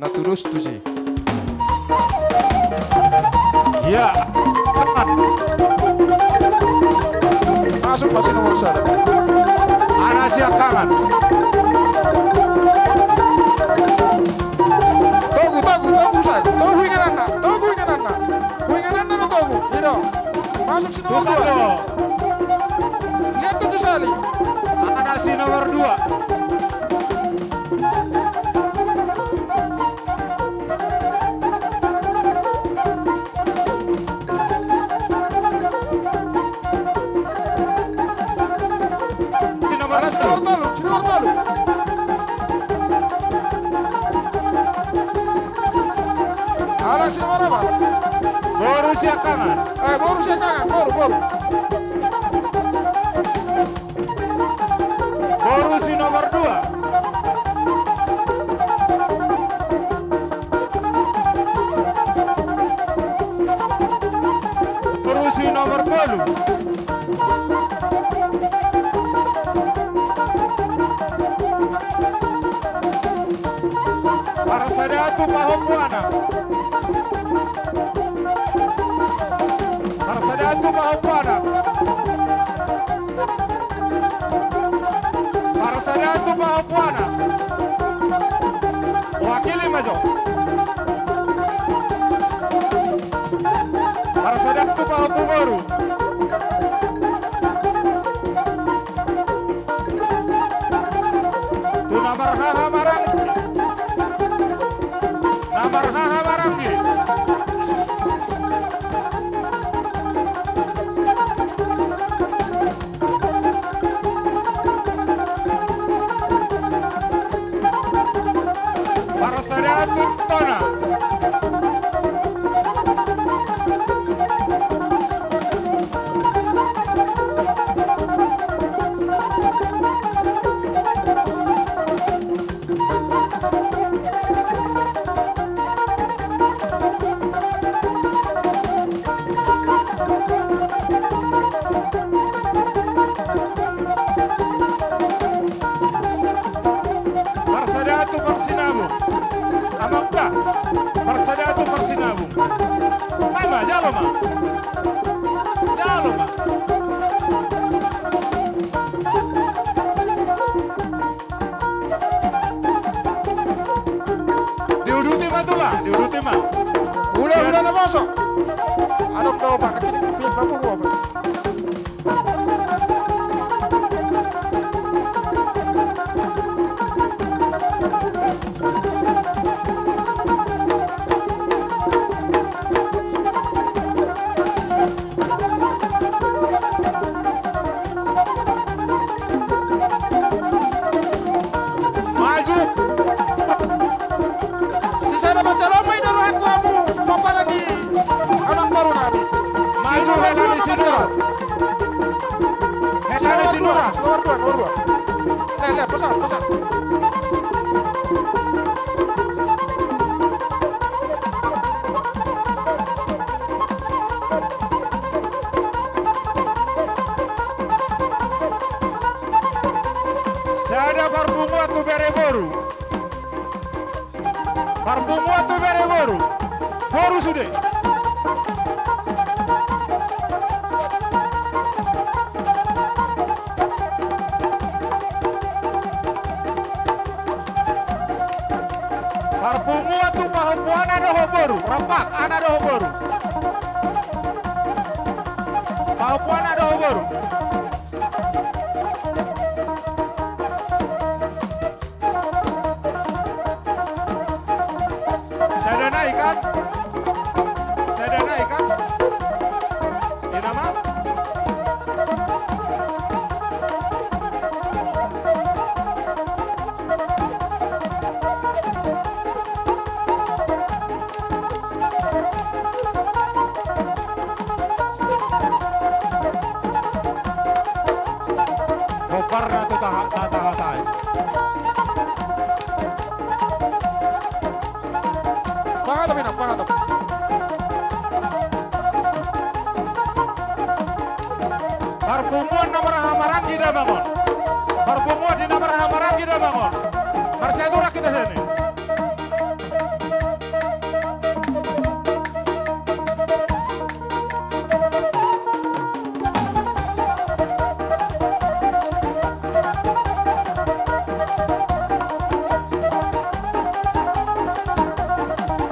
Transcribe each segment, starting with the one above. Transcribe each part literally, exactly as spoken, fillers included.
Na tudos tusi. Ia. Masuk, masuk nomor sada. Anak Siangkangan. Togu, togu, togu, sa. Togu ingananna, togu ingananna. Ingananna na togu, i do. Masuk si nomor dua. Lihat tu sali. Anak si nomor dua. Si nomor tolu, si nomor tolu. Anak si nomor opat. Boru Siangkangan. Eh, boru Siangkangan, boru, boru. Boru si nomor dua. Boru si nomor tolu. Parsada tu pahompu anak. Parsada tu pahompu anak. Parsada tu pahompu anak. Wakili ma jo. Parsada tu pahompu boru. Tu na marhaha maranggi. Na marhaha maranggi. Parsada tu tona. Parsada tu parsinabung. Amang da, parsada tu parsinabung. Ai ma, jalo ma. Jalo ma. Diuduti ma tulang, diuduti ma. Ula, ula na boso. Adong do, Pak, kecil, kopi, babu, gua, Pak. Maju. Sisada pancalon ma i do rohangku hamu, pomparan ni amang boru nami. Maju, hela ni si Nur. Hela ni si Nur. Nomor dua, nomor dua. Le, le, pesan, pesan. Sada parpunguan tu bere boru. Parpunguan tu bere boru. Boru sude. Parpunguan tu pahompu anak dohot boru. Rampak anak dohot boru. Pahompu anak dohot boru. Sada nai kan? Sada nai kan? Ina ma? Hombar na tu taha, taha, taha, taha. Pahatop, Inang, pahatop. Parpunguan na marhaha maranggi damang on. Parpunguan di na marhaha maranggi damang on. Marsiaturan hita sian i.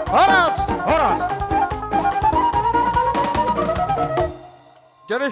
Horas! Horas! Jadi